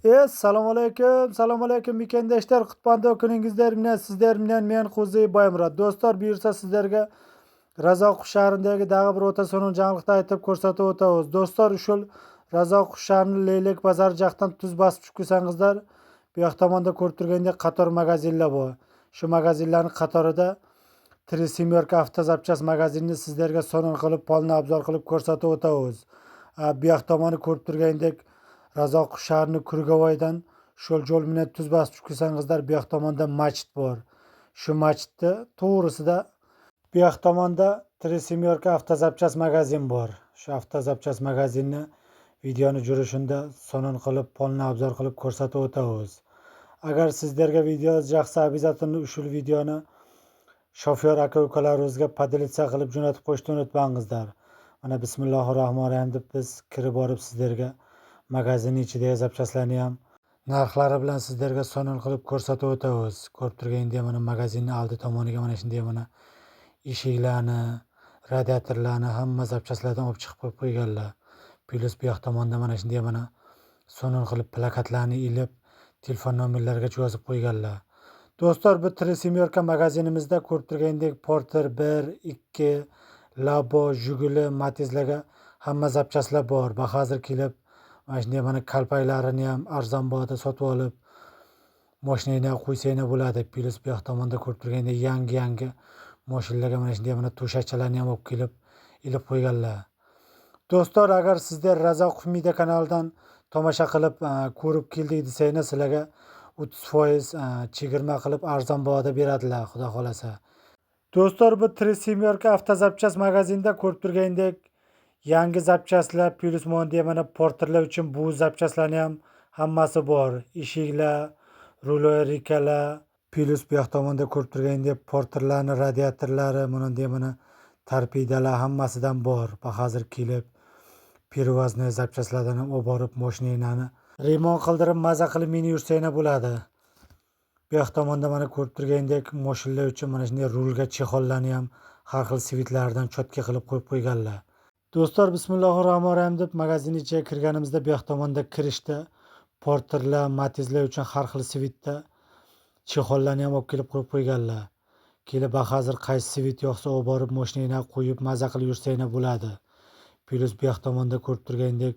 Assalomu alaykum, assalomu alaykum, mekendashlar, qutbanda kuningizlar bilan sizlar bilan men Qo'ziy Boymurod. Do'stlar, buyursa sizlarga Razzoqov shahridagi dag'i bir o'ta so'ng yangilikni aytib ko'rsatib o'tamiz. Do'stlar, ushul Razzoqov shahrini Leylak bozori yoqdan tuz bosib tushib kelsangizlar, bu yoq tomonda ko'rib turgandek qator magazinlar bor. Shu magazinlarning qatorida Три семерка автозапчасть magazinini sizlarga so'ng qilib, полный обзор qilib ko'rsatib o'tamiz. Bu yoq tomoni ko'rib turgandek Razzoqov shahrini Kurgavoydan shul yo'l bilan tuz bosib tushib kelsangizlar, bu yoq tomonda masjid bor. Shu masjidni to'g'risida bu yoq tomonda Три семерка автозапчасть magazin bor. Shu автозапчасть magazinni videoni yurishunda so'ng qilib, полный обзор qilib ko'rsatib o'tamiz. Agar sizlarga video yoqsa, обязательно ushul videoni shofyor aka ukalarimizga поделиться qilib jo'natib qo'yishni unutmangizlar. Mana, bismillahir rohmanir rohim deb biz kirib borib, sizlarga magazinni ichidagi запчасть larni ham narxlari bilan sizlarga so'ng qilib ko'rsatib o'tamiz. Ko'rib turgandek, mana magazinni oldi tomoniga mana shunday mana eshiklarni, radiatorlarni hamma запчасть lardan olib chiqib qo'yib qo'yganlar. Плюс bu yoq tomonda mana shunday mana so'ng qilib plakatlarni ilib, telefon nomerlariga yozib qo'yganlar. Do'stlar, bu Три семерка magazinimizda ko'rib turgandek Porter 1, 2, Labo, Jiguli, Matizlarga hamma запчасть lar bor. Va hozir kelib mana shunday mana kalpaklarini ham arzon bahoda sotib olib, mashinangga qo'ysanglar bo'ladi. Плюс bu yoq tomonda ko'rib turgandek yangi-yangi mashinalarga mana shunday mana to'shakchalarni ham olib kelib ilib qo'yganlar. Do'stlar, agar sizlar Razzoqov Media kanalidan tomosha qilib ko'rib keldik desanglar, sizlarga 30% chegirma qilib arzon bahoda beradilar, xudo xohlasa. Do'stlar, bu Три семерка автозапчасть magazinda ko'rib turgandek yangi запчасть lar, плюс mondiya mana Porterlar uchun bu запчасть larni ham hammasi bor. Eshiklar, ruloy reykalar, плюс bu yoq tomonda ko'rib turgandek Porterlarni radiatorlari, bunday mana torpedalar hammasidan bor. Va hozir kelib перевозной запчасть lardan ham olib borib, mashinanglarni remont qildirib, maza qilib minib yursanglar bo'ladi. Bu yoq tomonda mana ko'rib turgandek mashinalar uchun mana shunday rulga чехол larni ham har xil цвет laridan чётко qilib qo'yib qo'yganlar. Do'stlar, bismillahir rohmanir rohim deb magazin ichiga kirganimizda bu yoq tomonda kirishda Porterlar, Matizlar uchun har xil цвет da чехол larni ham olib kelib qo'yib qo'yganlar. Kelib hozir qaysi цвет yoqsa olib borib, mashinanglarga qo'yib, maza qilib yursanglar bo'ladi. Плюс bu yoq tomonda ko'rib turgandek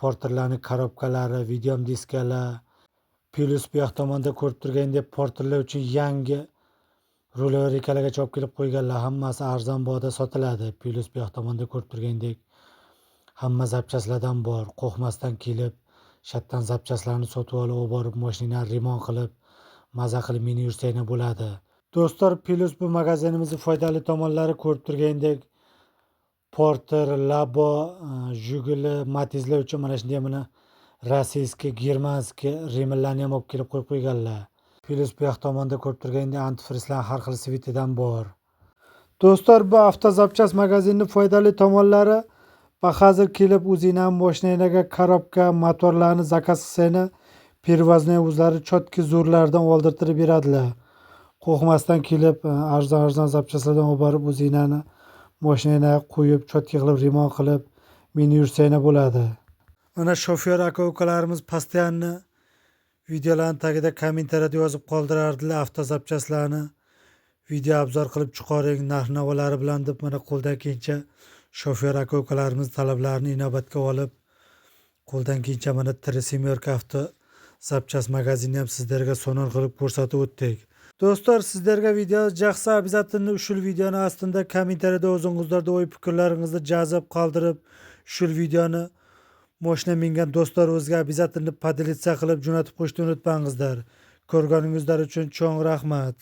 Porterlarning коробка lari, video diskalar, плюс bu yoq tomonda ko'rib turgandek Porterlar uchun yangi ruloy reykalargacha olib kelib qo'yganlar. Hammasi arzon bahoda sotiladi. Плюс bu yoq tomonda ko'rib turgandek hamma запчасть lardan bor. Qo'rqmasdan kelib, shatdan запчасть larni sotib olib, olib borib, mashinani remont qilib, maza qilib minib yursanglar bo'ladi. Do'stlar, плюс bu magazinimizning foydali tomonlari ko'rib turgandek Porter, Labo, Jiguli, Matizlar uchun mana shunday mana российский, германский ремень larni ham olib kelib qo'yib qo'yganlar. Плюс bu yoq tomonda ko'rib turgandek антифриз lar har xil цвет idan bor. Do'stlar, bu автозапчасть magazinning foydali tomonlari va hozir kelib o'zinglarning mashinanglarga коробка, motorlarni заказ qilsanglar, перевозной o'zlari чётко zo'rlardan oldirtirib beradilar. Qo'rqmasdan kelib arzon-arzon запчасть lardan olib borib, o'zinglarni mashinanglarga qo'yib, чётко qilib remont qilib minib yursanglar bo'ladi. Mana shofyor aka ukalarimiz постоянно videolarni tagida kommentariyada yozib qoldirardilar, автозапчасть larni video обзор qilib chiqaring narx-navolari bilan deb. Mana qo'ldan kelgancha shofyor aka ukalarimiz talablarini inobatga olib, qo'ldan kelgancha mana Три семерка автозапчасть magazinni ham sizlarga so'ng qilib ko'rsatib o'tdik. Do'stlar, sizlarga video yoqsa, обязательно ushul videoni ostida kommentariyada o'zingizlarni o'y fikrlaringizni yozib qoldirib, shu videoni moshina mingan do'stlaringizga обязательно поделиться qilib jo'natib qo'yishni unutmangizlar. Ko'rganingizlar uchun cho'ng rahmat.